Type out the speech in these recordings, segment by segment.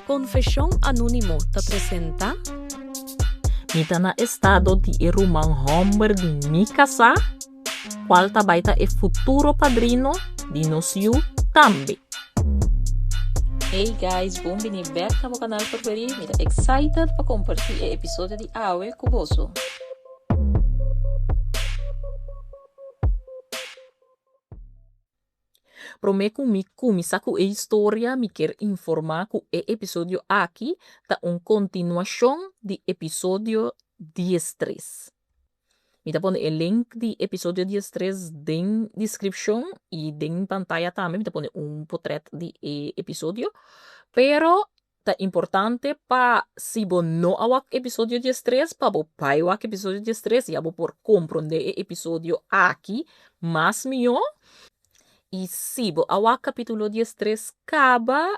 Konfeshon Anónimo ta presentá. Mi ta na estado di e ruman hòmber di mi kasá, kual ta bai ta e futuro padrino di nos yu tambe. Hey guys, bon bini bek na bo kanal preferí. Mi ta excited pa kompartí e episodio di awe ku boso. Promé ku mi kuminsá ku e historia mi kier informá ku e episodio aki ta un kontinuashon di episodio diestres. Mi ta pone e link di episodio diestres den deskripshon i den pantaya tambe mi ta pone un potrèt di e episodio. Pero Ta importante pa si bo no a wak episodio diestres pa bo bai wak episodio diestres ya bo por komprondé e episodio aki mas mihó. I si bo a wak kapítulo diestres kaba,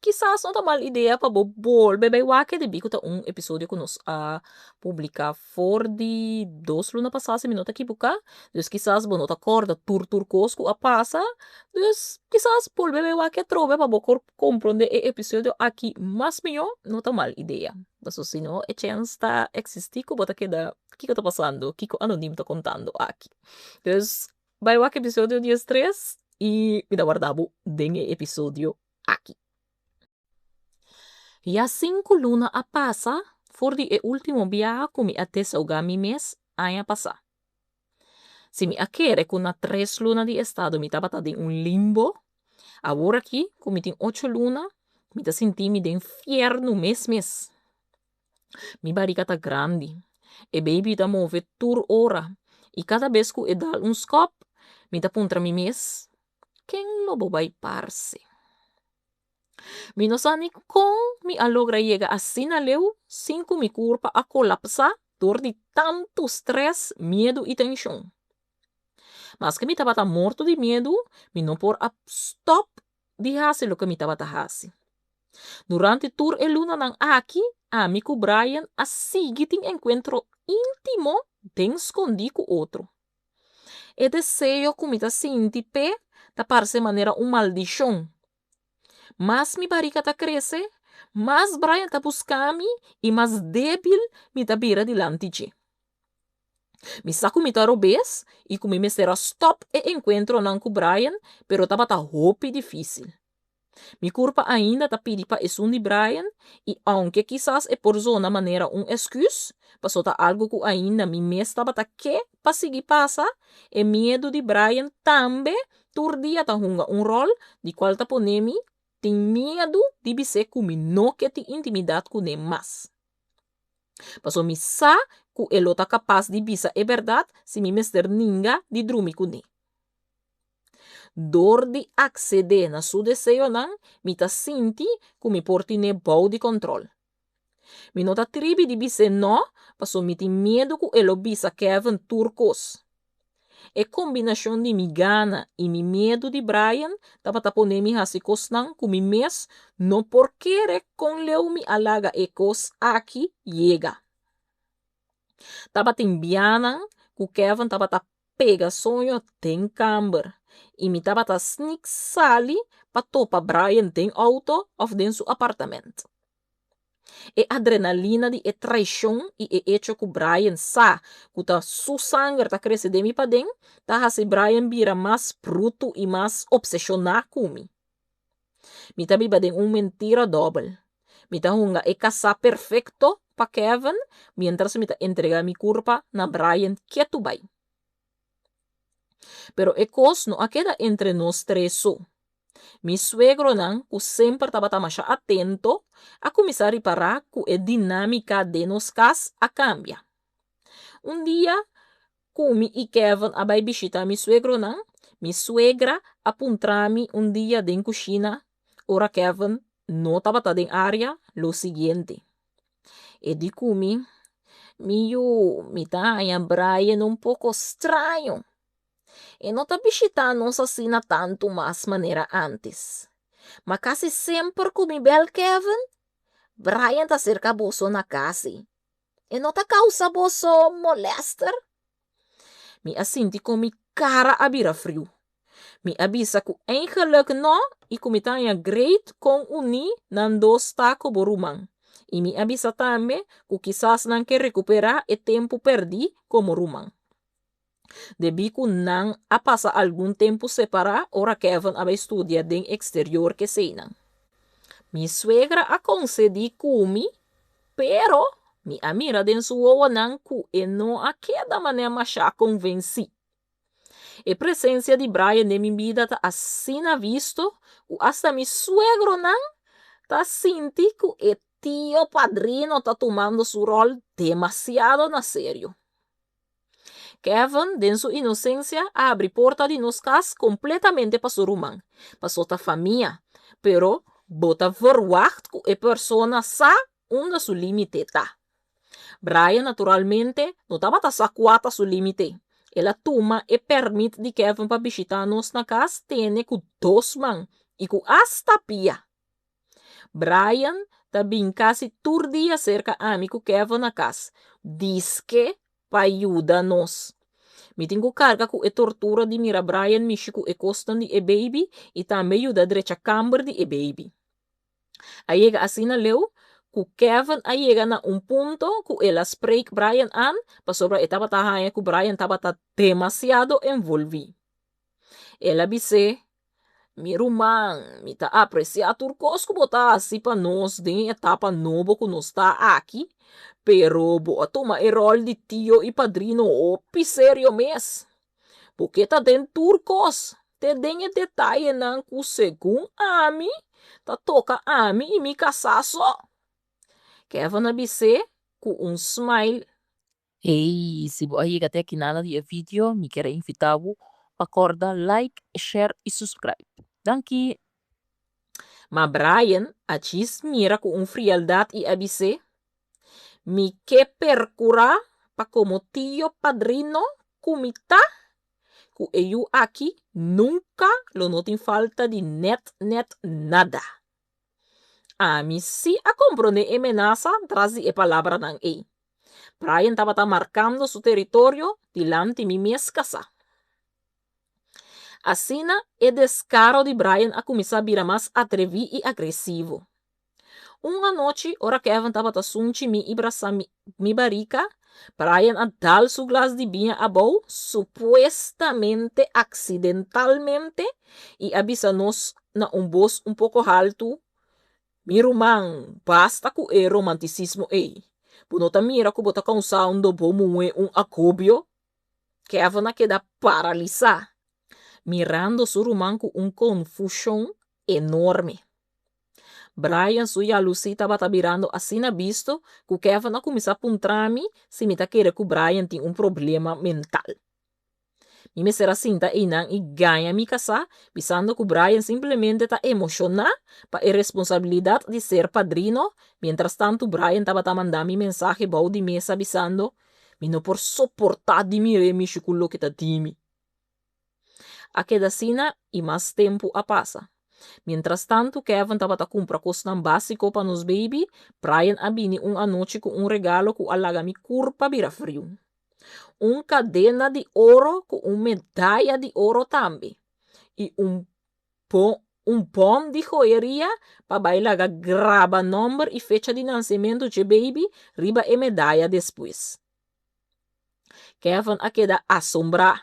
kisas no ta mal idea pa bo bolbe bai wak e debí ku ta un episodio ku nos a publiká for di dos luna pasá si mi no ta kibuká. Dus kisas bo no ta kòrda tur tur kos ku a pasa. Dus kisas bolbe bai wak e atrobe pa bo por Komprondé e episodio aki mas mihó no ta mal idea. Pasobra si no e chèns ta eksistí ku bo ta keda kiko ta pasando, kiko Anonim ta kontando aki. Dus bai wak episodio diestres i mi ta warda bo den e episodio aki. Ya sinku luna a pasa for di e último biaha ku mi a desahogá mi mes aña pasá. Si mi a kere ku na tres luna di estado mi tabata den un limbo, awor aki ku mi tin ocho luna, mi ta sinti mi den fièrnu mes mes. Mi barika ta grandi, e baby ta move tur ora i kada bes ku e dal un skòp, mi ta puntra mi mes, ken lo bo bai parse? Mi no sa ni kon mi a logra yega asina leu sin ku mi kurpa a kolapsá dor di tantu strès, miedu i tenshon. Maske mi tabata morto di miedu, mi no por a stòp di hasi loke mi tabata hasi. Durante tur e lunanan aki, ami ku Brian a sigui tin enkuentro íntimo den skondí ku otro. E deseo ku mi ta sinti p'e ta parse manera un maldishon. Mas mi barika ta krese, mas Brian ta buska mi i mas débil mi ta bira dilanti dje. Mi sa ku mi ta robes i ku mi mester a stòp e enkuentronan ku Brian, pero tabata hopi difísil. Mi kurpa ainda ta pidi pa esun di Brian i ounke kisas e por zona manera un esküs, paso ta algu ku ainda mi mes tabata ke pa sigui pasa, e miedu di Brian tambe tur dia ta hunga un ròl di kual ta pone mi tin miedu di bis'é ku mi no ke tin intimidat kuné mas. Paso mi sa ku e lo ta kapas di bisa e bèrdat si mi mester ninga di drumi kuné. Dor di aksedé na su deseonan, mi ta sinti ku mi por tin'é bou di kòntròl. Mi no ta tribi di bis'é nò pasobra mi tin miedu ku e lo bisa Kevin tur kos. E kombinashon di mi gana i mi miedu di Brian tabata pone mi hasi kosnan ku mi mes no por kere kon leu mi a laga e kos aki yega. Tabatin bianan ku Kevin tabata pega soño den kamber i mi tabata snik sali pa topa Brian den outo òf den su apartament. E adrenalina di e traishon i e echo ku Brian sa ku ta su sanger ta krese den mi paden ta hasi Brian bira mas brutu i mas opseshoná ku mi. Mi ta biba den un mentira dòbel. Mi ta hunga e kasá perfekto pa Kevin miéntras mi ta entregá mi kurpa na Brian ketu bai. Pero e kos no a keda entre nos tres so. Mi suegronan, ku semper tabata masha atento, a kuminsá ripará ku e dinámika den nos kas a kambia. Un dia ku mi i Kevin a bai bishitá mi suegronan, mi suegra a puntra mi un dia den kushina ora Kevin no tabata den área lo siguiente. E di ku mi, Mi yu, mi ta haña Brian un poko straño. E no ta bishitá nos asina tantu mas manera ántes. Ma kasi semper ku mi bèl Kevin, Brian ta serka boso na kas ei. E no ta kousa boso molèster? Mi a sinti kon mi kara a bira friu. Mi a bisa ku eigenlijk no i ku mi ta haña great kon uní nan dos ta komo ruman. I mi a bisa tambe ku kisas nan ke rekuperá e tempu pèrdí komo ruman. Debí ku nan a pasa algun tempu separá ora Kevin a bai studia den eksterior keseinan. Mi suegra a konsedí ku mi, pero mi a mira den su wowonan ku e no a keda manera mashá konvensí. E presensia di Brian den mi bida ta asina visto ku asta mi suegronan ta sinti ku e tio padrino ta tumando su ròl demasiado na serio. Kevin, den su inosensia, a habri porta di nos kas kompletamente pa su ruman, paso ta famia, pero bo ta verwagt ku e persona sa unda su límite ta. Brian naturalmente no tabata sa kua ta su límite. El a tuma e pèrmit di Kevin pa bishitá nos na kas tene ku dos man i ku asta pia. Brian ta bin kasi tur dia serka ami ku Kevin na kas, diske pa yuda nos. Mi tin ku karga ku e tortura di mira Brian mishi ku e kosnan di e baby i tambe yuda drecha kamber di e baby. A yega asina leu ku Kevin a yega na un punto ku el a spreek Brian aan pasobra e tabata haña ku Brian tabata demasiado envolví. El a bis'é, Mi ruman, mi ta apresiá tur kos ku bo ta hasi pa nos den e etapa nobo ku nos ta aki, pero bo a tuma e ròl di tio i padrino hopi serio mes. Bo ke ta den tur kos, te den e detayenan ku segun ami ta toka ami i mi kasá so. Kevin a bis'é ku un smile. Hey, si bo a yega te aki nana di e video, mi kier a invita bo pa kòrda like, share i subscribe. Danki! Ma Brian a djis mira ku un frialdat i a bis'é, Mi ke perkurá pa komo tio padrino ku mi ta, ku e yu aki nunka lo no tin falta di nèt nèt nada. Ami sí a komprondé e menasa tras di e palabranan ei. Brian tabata markando su teritorio dilanti mi mes kasá. Asina e deskaro di Brian a kuminsá bira mas atreví i agresivo. Un anochi, ora Kevin tabata sunchi mi i brasá mi mi barika, Brian a dal su glas di biña abou, supuestamente aksidentalmente, i a bisa nos na un bos un poko haltu, Mi ruman, basta ku e romantisismo ei. Bo no ta mira ku bo ta kousando bo muhé un agobio? Kevin a keda paralisá, mirando su ruman ku un konfushon enorme. Brian su yalusí tabata birando asina bisto ku Kevin a kuminsá puntra mi si mi ta kere ku Brian tin un problema mental. Mi mester a sinta einan i gaña mi kasá bisando ku Brian simplemente ta emoshoná pa e responsabilidat di ser padrino, mientrastantu Brian tabata manda mi mensahe bou di mesa bisando, Mi no por soportá di mir'é mishi ku loke ta di mi. A keda asina i mas tempu a pasa. Mientrastantu Kevin tabata kumpra kosnan básiko pa nos beibi, Brian a bini un anochi ku un regalo ku a laga mi kurpa bira friu. Un kadena di oro ku un medaya di oro tambe i un un bòn di joyeria pa bai laga graba nòmber i fecha di nansementu dje beibi riba e medaya despues. Kevin a keda asombrá.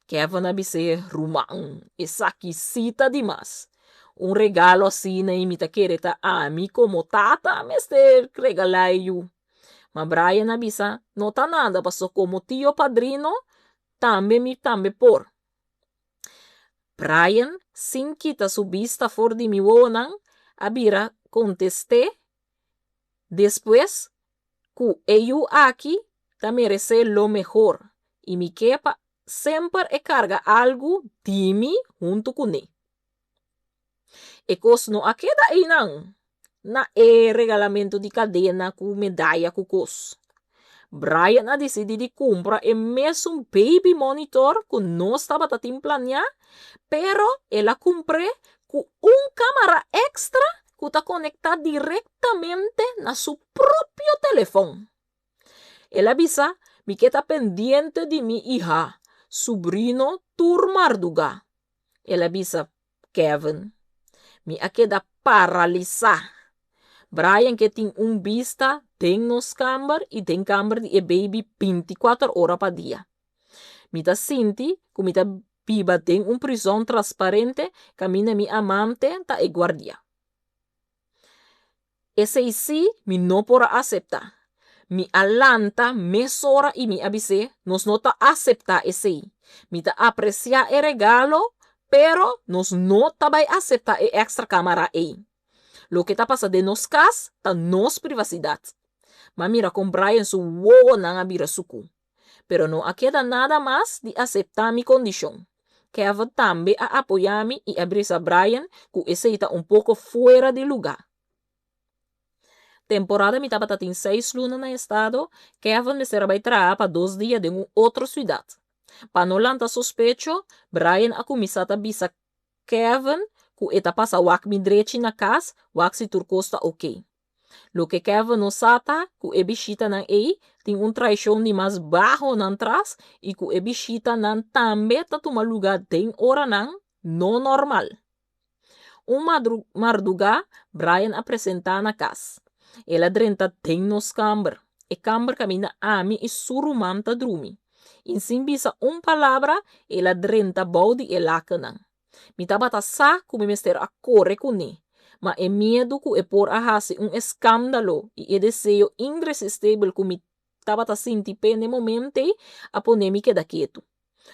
Kevin a bis'é, Ruman, esaki sí ta dimas. Un regalo asina i mi ta kere ta ami komo tata mester regalá e yu. Ma Brian a bisa, No ta nada, paso komo tio padrino tambe mi tambe por. Brian, sin kita su bista for di mi wowonan, a bira kontest'é despues ku e yu aki ta meresé lo mehor i mi ke pa semper e karga algu di mi huntu kuné. E kos no a keda einan, na e regalamentu di kadena ku medaya ku kos. Brian a disidí di kumpra e mesun baby monitor ku nos tabata tin planiá, pero el a kumpr'é ku un kamara èkstra ku ta konektá direktamente na su propio telefòn. El a bisa, Mi ke ta pendiente di mi iha, subrino tur mardugá. El a bisa Kevin. Mi a keda paralisá. Brian ke tin un bista den nos kamber i den kamber di e baby 24 ora pa dia. Mi ta sinti ku mi ta biba den un prizòn transparente kaminda mi amante ta e guardia. Esei sí mi no por a aseptá. Mi a lanta mesora i mi a bis'é, Nos no ta aseptá esei. Mi ta apresiá e regalo, pero nos no ta bai aseptá e èkstra kámara ei. Loke ta pasa den nos kas ta nos privasidat. M'a mira kon Brian su wowonan a bira sukú. Pero no a keda nada mas di aseptá mi kondishon. Kevin tambe a apoyá mi i a brisa Brian ku esei ta un poko fuera di lugá. Temporada mi tabata tin seis luna na estado, Kevin mester a bai traha pa dos dia den un otro siudat. Pa no lanta sospecho, Brian a kuminsá ta bisa Kevin ku e ta pasa wak mi drechi na kas wak si tur kos ta oke. Loke Kevin no sa ta ku e bishitanan ei tin un traishon di mas baho nan tras i ku e bishitanan tambe ta tuma lugá den oranan no normal. Un mardugá Brian a presentá na kas. El a drenta den nos kamber, e kamber kaminda ami i su ruman ta drumi. I sin bisa un palabra el a drenta bou di e lakennan. Mi tabata sa ku mi mester a kore kuné, ma e miedu ku e por a hasi un eskándalo i e deseo inresistibel ku mi tabata sinti p'e n'e momento ei a pone mi keda ketu.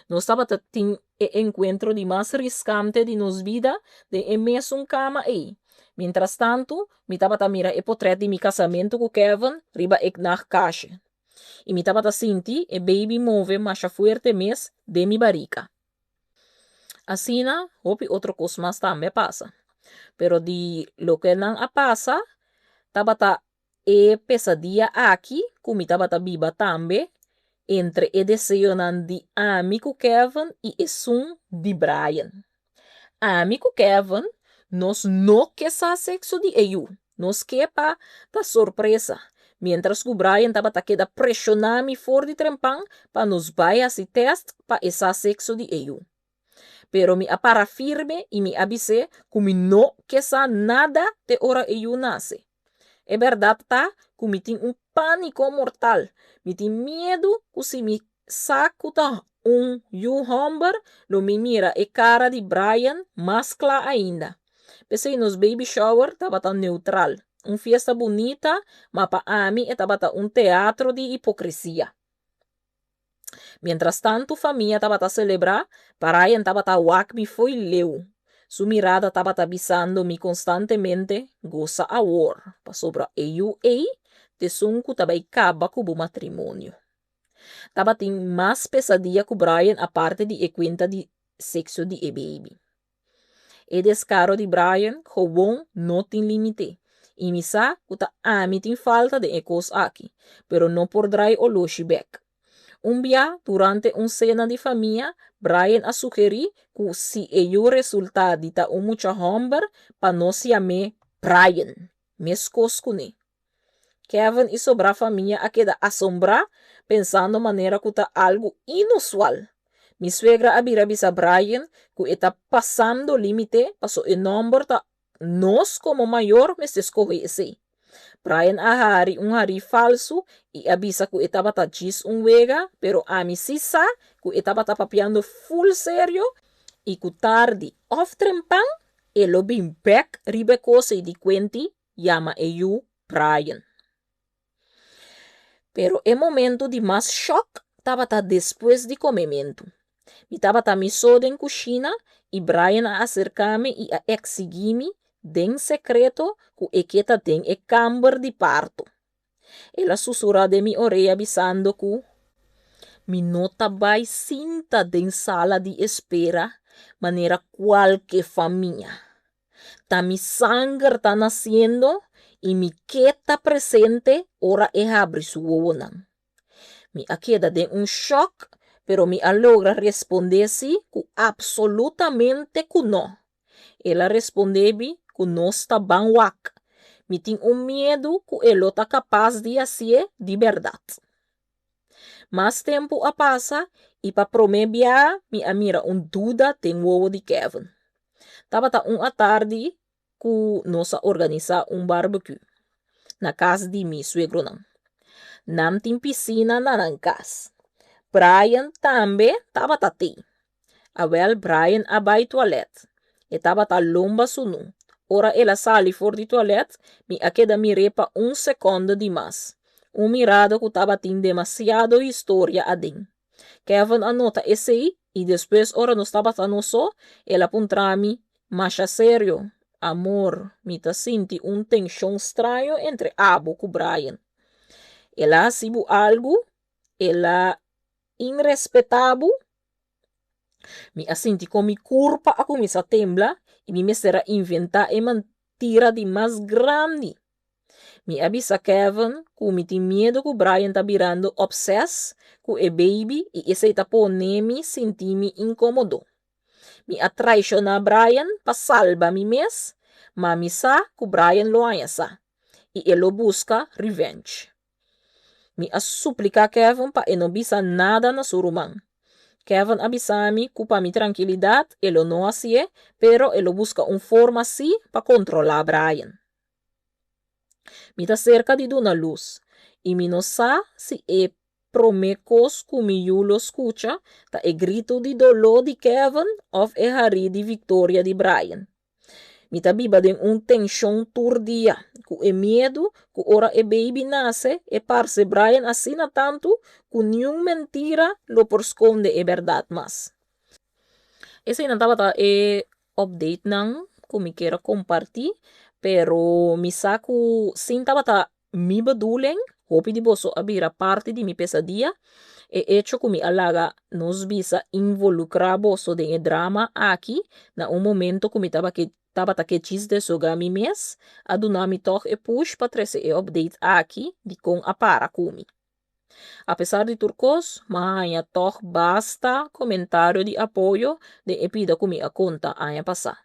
Nos tabata tin e enkuentro di mas riskante di nos bida den e mesun kama ei. Mientrastantu, mi tabata mira e potrèt di mi kasamentu ku Kevin riba e knagkasje. I mi tabata sinti e baby move masha fuerte mes den mi barika. Asina hopi otro kos mas tambe a pasa. Pero di loke nan a pasa tabata e pesadia aki ku mi tabata biba tambe entre e deseonan di ami ku Kevin i esun di Brian. Ami ku Kevin nos no ke sa sekso di e yu. Nos ke pa ta sorpresa. Miéntras ku Brian tabata keda preshoná mi for di trempan pa nos bai hasi tèst pa e sa sekso di e yu. Pero mi a para firme i mi a bis'é ku mi no ke sa nada te ora e yu nase. E bèrdat ta ku mi tin un pániko mortal. Mi tin miedu ku si mi sa ku ta un yu hòmber lo mi mira e kara di Brian mas kla ainda. P'esei nos baby shower tabata neutral, un fiesta bunita, ma pa ami e tabata un teatro di hipokresia. Miéntras tantu famia tabata selebrá, Brian tabata wak mi fo'i leu. Su mirada tabata bisando mi konstantemente, Gosa awor, pasobra e yu ei t'esun ku ta bai kaba ku bo matrimonio. Tabatin mas pesadia ku Brian aparte di e kuenta di sekso di e baby. E deskaro di Brian gewoon no tin limite i mi sa ku ta ami tin falta den e kos aki, pero no por drai oloshi bek. Un bia durante un sena di famia, Brian a sugerí ku si e yu resultá di ta un mucha hòmber pa nos yam'é Brian, meskos kuné. Kevin i sobrá famia a keda asombrá pensando manera ku ta algu inusual. Mi suegra a bira bisa Brian ku e ta pasando límite paso e nòmber ta nos komo mayor mester skohe esei. Brian a hari un harí falsu i a bisa ku e tabata djis un wega pero ami sí sa ku e tabata papiando ful serio i ku tardi òf trempan e lo bin bèk riba e kos ei di kuenti yama e yu Brian. Pero e momento di mas shòk tabata despues di komementu. Mi tabata mi so den kushina i Brian a aserká mi i a eksigí mi den sekreto ku e ke ta den e kamber di parto. El a susurá den mi orea bisando ku mi no ta bai sinta den sala di espera manera kualke famia. Ta mi sanger ta nasiendo i mi ke ta presente ora e habri su wowonan. Mi a keda den un shòk, pero mi a logra respondé sí ku apsolutamente ku nò. El a respondé mi ku nos ta ban wak. Mi tin un miedu ku e lo ta kapas di hasié di bèrdat. Mas tempu a pasa i pa promé biaha mi a mira un duda den wowo di Kevin. Tabata un atardi ku nos a organisá un barbecue na kas di mi suegronan. Nan tin pisina na nan kas. Brian tambe tabata tei. Awèl Brian a bai tualèt. E tabata lomba sunú. Ora el a sali for di tualèt, mi a keda mir'é pa un sekònde di mas. Un mirada ku tabatin demasiado historia aden. Kevin a nota esei i despues ora nos tabata nos so, el a puntra mi masha serio, Amor, mi ta sinti un tenshon straño entre abo ku Brian. El a hasi bo algu? El a inrespetá bo? Mi a sinti kon mi kurpa a kuminsá tembla i mi mester a inventá e mantira di mas grandi. Mi a bisa Kevin ku mi tin miedu ku Brian ta birando obsès ku e baby i esei ta pone mi sinti mi inkomodo. Mi a traishoná Brian pa salba mi mes, ma mi sa ku Brian lo haña sa i e lo buska revenge. Mi a supliká Kevin pa e no bisa nada na su ruman. Kevin a bisa mi ku pa mi trankilidat e lo no hasié, pero e lo buska un forma sí pa kontrolá Brian. Mi ta serka di duna lus i mi no sa si e promé kos ku mi yu lo skucha ta e gritu di doló di Kevin òf e harí di viktoria di Brian. Mi ta biba den un tenshon tur dia, ku e miedu ku ora e beibi nase e parse Brian asina tantu ku niun mentira lo por skonde e bèrdat mas. Eseinan tabata e updatenan ku mi kier a kompartí, pero mi sa ku sin tabata Mi bedoeling, hopi di boso a bira parti di mi pesadia, e echo ku mi a laga nos bisa involukrá boso den e drama aki na un momento ku mi tabata ke djis desogá mi mes, a duna mi tòg e push pa trese e update aki di kon a para ku mi. Apesar di tur kos, m'a haña tòg basta komentario di apoyo den e pida ku mi a konta aña pasá.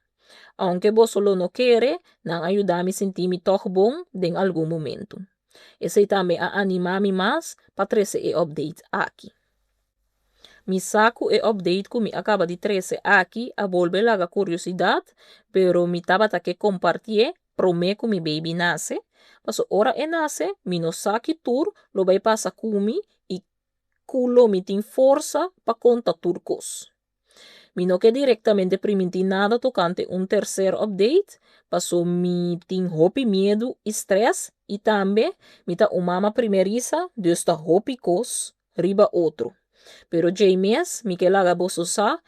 Aunke boso lo no kere, nan a yuda mi sinti mi tòg bon den algun momentu. Esei tambe a animá mi mas pa trese e update aki. Mi sa ku e update ku mi a kaba di trese aki a bolbe laga kuriosidat, pero mi tabata ke kompartié promé ku mi baby nase, paso ora e nase mi no sa ki tur lo bai pasa ku mi i ku lo mi tin forsa pa konta tur kos. Mi no ke direktamente primintí nada tokante un terser update, paso mi tin hopi miedu i strès i tambe mi ta un mama primerisa dus ta hopi kos riba otro. Pero djei mes mi ke laga boso sa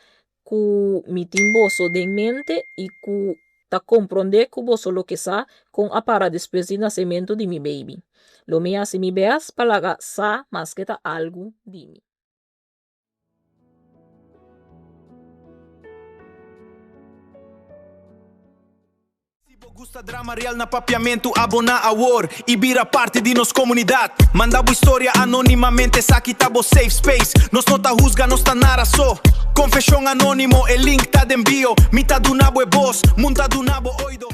ku mi tin boso den mente i ku ta komprondé ku boso lo ke sa kon a para despues di nasementu di mi baby. Lo mi hasi mi bes pa laga sa maske ta algu di mi. Si bo gusta drama real na Papiamentu aboná awor i bira parti di nos komunidat. Manda bo historia anónimamente esaki ta bo safe space. Nos no ta husga, nos ta nara so. Konfeshon anónimo, e link ta den bio. Mi ta duna bo e bos, mun ta duna bo oido.